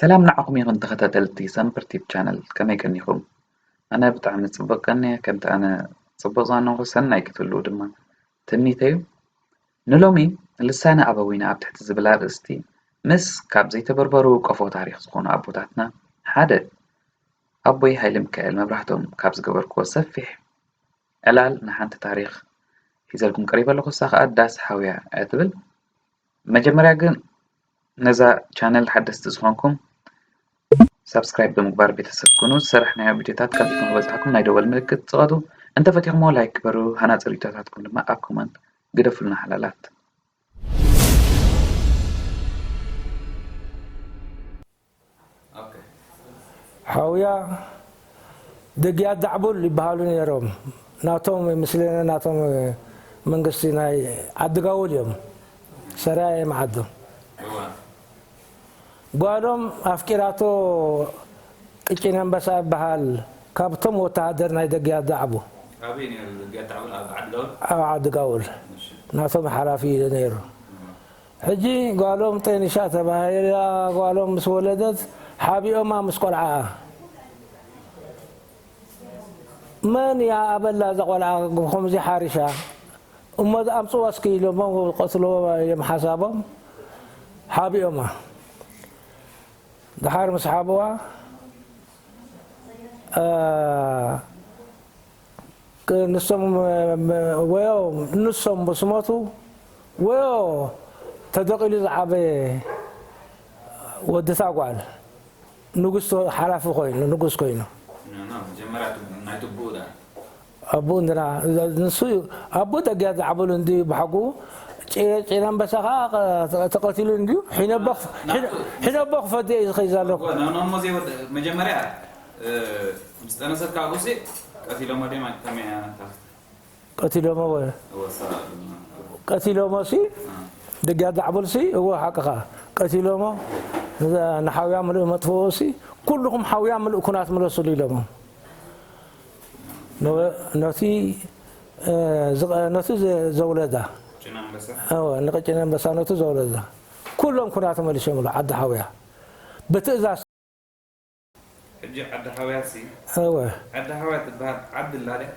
ሰላም ንዓኹም ይኹን ተኸታተልቲ ሰንበር ቲፕ ቻነል፣ ከመይ ቀኒኹም? ኣነ ብጣዕሚ ጽቡቕ ቀንየ፣ ከምቲ ኣነ ጽቡቕ ዝቐነኹ ሰናይ ክትህልዉ ድማ ትምኒተይ እዩ። ንሎሚ ልሳነ ኣበዊነ ኣብ ትሕቲ ዝብል ኣርእስቲ ምስ ካብ ዘይተበርበሩ ቀፎ ታሪኽ ዝኾኑ ኣቦታትና ሓደ ኣቦይ ሃይለሚካኤል መብራህቶም ካብ ዝገበርክዎ ሰፊሕ ዕላል ንሓንቲ ታሪኽ ሒዘልኩም ቀሪበ ኣለኹ። እሳ ኸኣ ዳስ ሓውያ እያ ትብል። መጀመርያ ግን ነዛ ቻነል ሓደስቲ ዝኾንኩም ሳብስክራይብ ብምግባር ቤተሰብ ኩኑ። ዝሰራሕናዮ ቪድዮታት ቀልጢፉ ንክበጽሓኩም ናይ ደወል ምልክት ጽቐጡ። እንተፈቲኹሞ ላይክ ግበሩ፣ ሃናጺ ርእይቶታትኩም ድማ ኣብ ኮመንት ግደፉልና ሓላላት። ሓውያ ደግያት ዳዕቡል ይበሃሉ ነይሮም። ናቶም ምስለና ናቶም መንግስቲ ናይ ዓዲ ጋውል እዮም። ሰራየ እዮም ዓዶም። ጓሎም ኣፍቂራቶ ቅጭን ኣንበሳ ይበሃል። ካብቶም ወተሃደር ናይ ደግያት ዳዕቡ ኣበይ ነይሩ? ደገ ኣተዓብል ኣብ ዓዲ ጋውል? ኣብ ዓዲ ጋውል እሺ። ናቶም ሓላፊ እዩ ነይሩ። ሕጂ ጓሎም ጤንሻ ተባሂላ ጓሎም ምስ ወለደት ሓቢኦማ ምስ ቆልዓኣ። መን እያ ኣበላ እዛ ቆልዓ ከምዚ ሓሪሻ? እሞ ኣምፅዋ እስኪ ኢሎሞ ቀትልዎ እዮም ሓሳቦም። ሓቢኦማ ድሓር ምስ ሓብዋ ንሶም ወዮ ንሶም ምስ ሞቱ ወዮ ተደቂሉ ዝዓበየ ወድታ ጓል ንጉስ ሓላፊ ኮይኑ ንጉስ ኮይኑ መጀመርያ ናይ ትቡኡ ዳ ኣቦኡ እንድና ንሱ እዩ ኣቦኡ ደጊያ ዝዓበሉ እንዲ ብሓጉ ጭረ ኣንበሳ ከዓ ተቐቲሉ እንድዩ ሒነቦ ክፈዲ እዩ ዝኸይ ዘለኩ ናኖሞ ዘይወደ መጀመርያ ምስ ጠነሰት ካብኡ ሲ ቀቲሎሞ ደማ ከመያ ቀቲሎሞ ወ ቀቲሎሞ ሲ ደጊያ ዝዓበሉ ሲ እዎ ሓቅኻ ቀቲሎሞ ንሓውያ ምልእ መጥፍኦ ሲ ኩልኹም ሓውያ ምልእ ኩናት ምለሱሉ ኢሎሞ ነቲ ነቲ ዘውለዳ ንቅጭን ኣንበሳ ነቱ ዘውለዳ ኩሎም ኩና ተመሊሶም ኢሉ ዓዲ ሓውያ ብትእዛዝ ሕጂ ዓዲ ሓውያ ሲ እወ ዓዲ ሓውያ ትበሃል ዓዲ ኣላ ድያ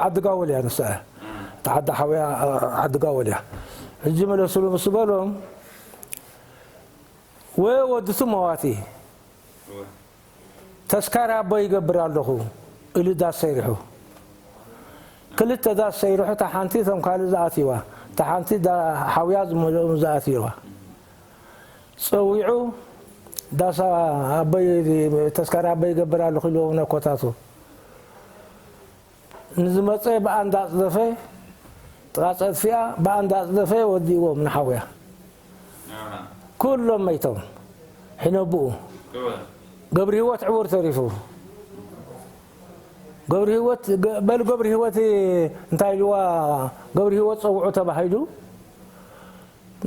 ዓዲ ጋውል እያ ንሳ እታ ዓዲ ሓውያ ዓዲ ጋውል እያ ሕጂ መለሱሉ ምስ በሎም ወ ወድቱ መዋቲ ተስካር ኣቦይ ይገብር ኣለኹ ኢሉ ዳስ ሰይርሑ። ክልተ ዳስ ሰይርሑ እታ ሓንቲ እቶም ካልእ ዝኣትይዋ እታ ሓንቲ ሓውያ ዝመልኦም ዝኣትይዋ። ጸዊዑ ዳስ ኣቦይ ተስካር ኣቦይ ይገብር ኣለኹ ኢልዎም ነኮታቱ። ንዝመጸ ብኣ እንዳጽደፈ ጥራ ጸድፊኣ ብኣ እንዳጽደፈ ወዲእዎም ንሓውያ ኩሎም መይቶም ሒነብኡ ገብሪ ህይወት ዕውር ተሪፉ ገብሪ ህይወት በል ገብሪ ህይወት እንታይ ኢልዋ ገብሪ ህይወት ጸውዑ ተባሂሉ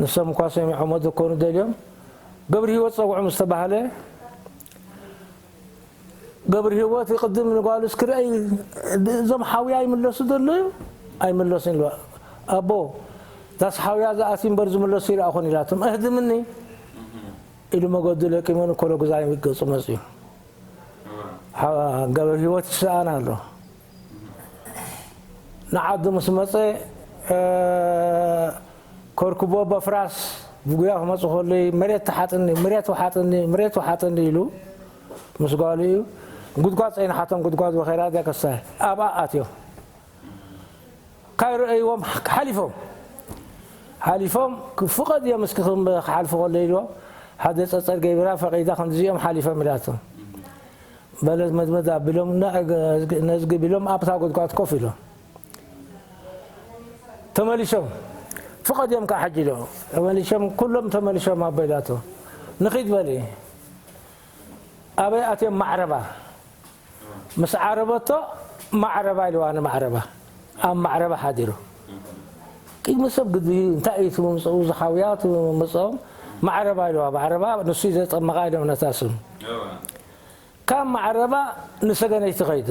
ንሶም እኳ ሰሚዖሞ ዘኮኑ ደልዮም ገብሪ ህይወት ጸውዑ ምስ ተባህለ ገብሪ ህይወት ቅድም ንጓሉ እስክርአይ እዞም ሓውያ ይምለሱ ዘሎ እዩ ኣይምለሱን ኢልዋ ኣቦ ዳስ ሓውያ ዝኣትዩ እምበር ዝምለሱ ይረኣኹን ኢላቶም እህድምኒ ኢሉ መገዱ ለቂሙ ንኮሎ ግዛይ ገጹ መጽዩ ገብሪ ህይወት ይስኣን ኣሎ ንዓዱ ምስ መጸ ከርክቦ በፍራስ ብጉያ ክመፁ ከለይ መሬት ትሓጥኒ መሬት ውሓጥኒ መሬት ውሓጥኒ ኢሉ ምስ ጓሉ እዩ ጉድጓድ ፀይንሓቶም ጉድጓድ ወኸይራ ደቀሳይ ኣብኣ ኣትዮም ካይረአይዎም ሓሊፎም ሓሊፎም ፍቐድ እዮም እስኪ ክሓልፉ ከለይ ኢልዎም ሓደ ፀፀር ገቢራ ፈቒዳ ከምዚኦም ሓሊፎም ኢላቶም በለት መዝመዝ ኣቢሎም ነዝጊ ቢሎም ኣብታ ጉድጓድ ኮፍ ኢሎም ተመሊሶም ፍቐድ እዮም ከዓ ሕጂ ኢሎ ተመሊሶም ኩሎም ተመሊሶም ኣቦ ኢላቶ ንኺድ በሊ ኣበይ ኣትዮም ማዕረባ ምስ ዓረበቶ ማዕረባ ኢልዋ ንማዕረባ ኣብ ማዕረባ ሓዲሩ ቅድሚ ሰብ ግዲ እንታይ እዩ ትምምፅኡ ዝሓውያ ትምምፅኦም ማዕረባ ኢልዋ ማዕረባ ንሱ ዘጠመቓ ኢሎም ነታ ስም ካብ ማዕረባ ንሰገነይቲ ከይዱ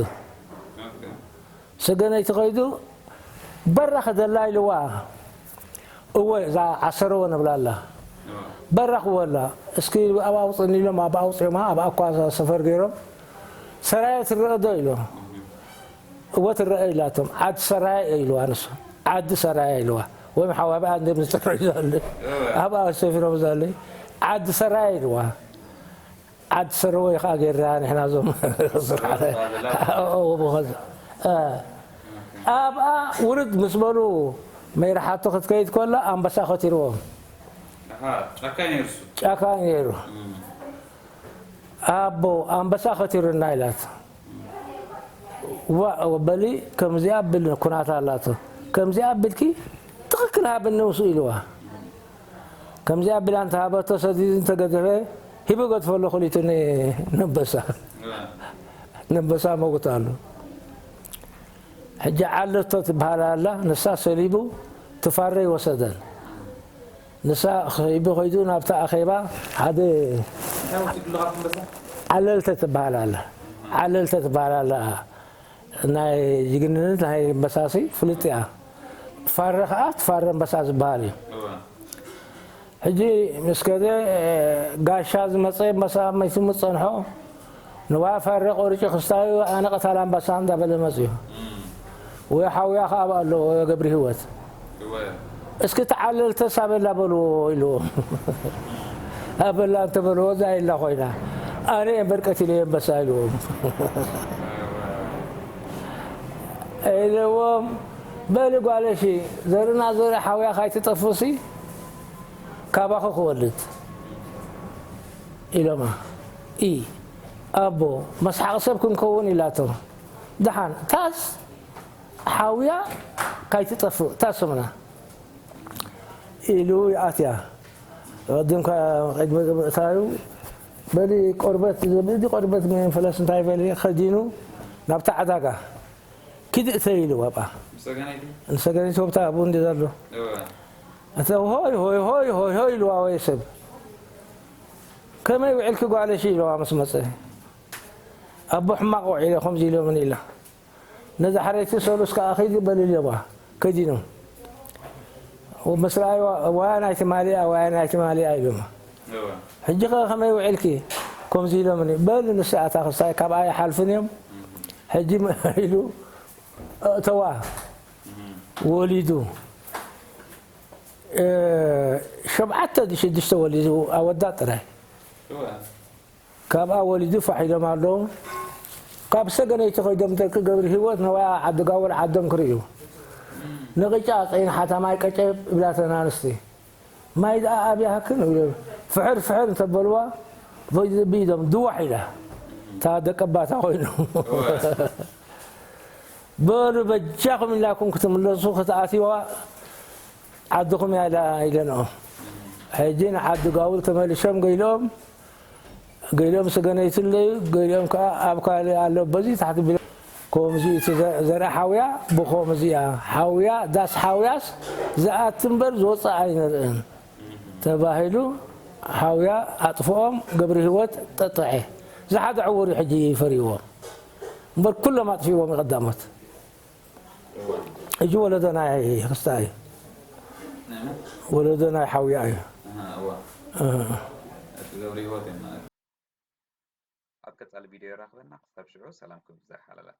ሰገነይቲ ከይዱ በራ ከደላ ኢልዋ እወ እዛ ዓሰረወ ንብላ ኣላ በራኽዎ ኣላ። እስኪ ኣብ ኣውፅእኒ ኢሎም ኣብ ኣውፅኦማ ኣብ ኣኳ ሰፈር ገይሮም ሰራየ ትረአ ዶ ኢሎም። እወ ትረአ ኢላቶም። ዓዲ ሰራየ ኢልዋ ንሱ። ዓዲ ሰራየ ኢልዋ። ወይም ሓዋብኣ እንደ ምዝጥር ይዛለ። ኣብኣ ሰፊሮም ዛለ። ዓዲ ሰራየ ኢልዋ። ዓዲ ሰረወ ከዓ ጌርና ንሕና ዞም ስራሕ ኣብኣ ውርድ ምስ በሉ መይራሓቶ ክትከይድ ከላ ኣንበሳ ከቲርዎም። ጫካ ነይሩ። ጫካ ነይሩ። ኣቦ ኣንበሳ ከቲሩና ኢላት። ዋ በሊ ከምዚኣ ብል ኩናት ኣላቶ። ከምዚኣ ብልኪ ትኽክል ሃብኒ ውሱ ኢልዋ። ከምዚኣ ቢላ እንተሃበቶ ሰዲዱ እንተገደፈ ሂቡ ገድፎ ኣሎ ክሊቱ ነንበሳ። ነንበሳ መውት ኣሎ። ሕጂ ዓለቶ ትበሃል ኣላ። ንሳ ሰሊቡ ትፋረ ይወሰደን። ንሳ ኸይዱ ኸይዱ ናብታ ኣኼባ ሓደ ዓለልተ ትበሃል ኣላ። ዓለልተ ትበሃል ኣላ። ናይ ጅግንነት ናይ በሳሲ ፍልጥ እያ። ፋረ ከዓ ትፋረ ኣንበሳ ዝበሃል እዩ። ሕጂ ምስ ከደ ጋሻ ዝመፀ ኣንበሳ መይቱ ምፀንሖ ንዋ ፋረ ቆሪጭ ክስታዩ ኣነ ቀታል ኣንበሳ እንዳበለ መፅዩ። ወይ ሓውያ ከዓ ኣለዎ ገብሪ ህይወት እስኪ ተዓለልተስ ኣበላ በልዎ ኢልዎም። ኣበላ እንተበልዎ እዛ ኢላ ኮይና ኣነ እየ እምበር ቀቲለዮ ኣንበሳ ኢልዎም ኢልዎም። በሊ ጓለሺ ዘርእና ዘርኢ ሓውያ ካይትጠፍሲ ካባኹ ክወልድ ኢሎማ። ኢ ኣቦ መስሓቕ ሰብ ክንከውን ኢላቶም። ደሓን ታስ ሓውያ ካይትጠፍእ እታ ስምና ኢሉ ይኣትያ። ቅድም ቅድሚ ምእታዩ በሊ ቆርበት ዘብእዲ ቆርበት መንፈለስ እንታይ በሊ ከዲኑ ናብታ ዕዳጋ ኪድ እተይ ኢሉ ኣብኣ ንሰገነይቲ ወብታ ኣብኡ እንዲ ዘሎ እተ ሆይ ሆይ ሆይ ሆይ ሆይ ኢልዋ ወይ ሰብ ከመይ ውዕልኪ ጓለሽ ኢልዋ ምስ መፀ ኣቦ ሕማቕ ውዒለ ከምዚ ኢሎምን ኢላ ነዛ ሕረይቲ ሰሉስ ከዓ ኸይዲ በልልዋ ከዲኖም ምስ ረኣይዋ ዋያ ናይ ትማሊ እያ ዋያ ናይ ትማሊ እያ ኢሎማ ሕጂ ኸ ከመይ ውዒልኪ ከምዚ ኢሎምኒ በል ንስኣታ ክስታይ ካብኣ ይሓልፍን እዮም ሕጂ ኢሉ ኣእተዋ ወሊዱ ሸብዓተ ሽዱሽተ ወሊዱ ኣወዳት ጥራይ ካብኣ ወሊዱ ፋሕ ኢሎም ኣለዉ። ካብ ሰገነይቲ ከይዶም ደቂ ገብሪ ህይወት ነዋያ ዓዲ ጋውል ዓዶም ክርእዩ ንቕጫ ጸይንሓታ ማይ ቀጨብ ይብላተን ኣንስቲ ማይ ደኣ ኣብያሃክን ይብሉ ፍሕር ፍሕር እንተበልዋ ብኢዶም ድዋሕ ኢላ እታ ደቀባታ ኮይኑ በሉ በጃኹም ኢልናኩም ክትምለሱ ክትኣትዋ ዓድኹም እያ ኢለንኦም። ሕጂ ንዓዲ ጋውል ተመሊሶም ገሊኦም ገሊኦም ሰገነይቲ ኣለዩ፣ ገሊኦም ከኣ ኣብ ካልእ ኣሎ። በዚ ታሕቲ ቢሎም ከምዚ እቲ ዘርኢ ሓውያ ብኸምዚ እያ። ሓውያ ዳስ ሓውያስ ዝኣቲ እምበር ዝወጽእ ኣይንርእን ተባሂሉ ሓውያ ኣጥፍኦም ገብረሂወት ጠጥዐ። ዝሓደ ዕውር እዩ ሕጂ ፈሪዎም እምበር ኩሎም ኣጥፊዎም እዩ ቀዳሞት። ሕጂ ወለዶ ናይ ክስታ እዩ። ወለዶ ናይ ሓውያ እዩ። ኣብ ቀጻሊ ቪድዮ የራኽበና። ክሳብ ሽዑ ሰላምኩም ይብዛሕ ሓላላት።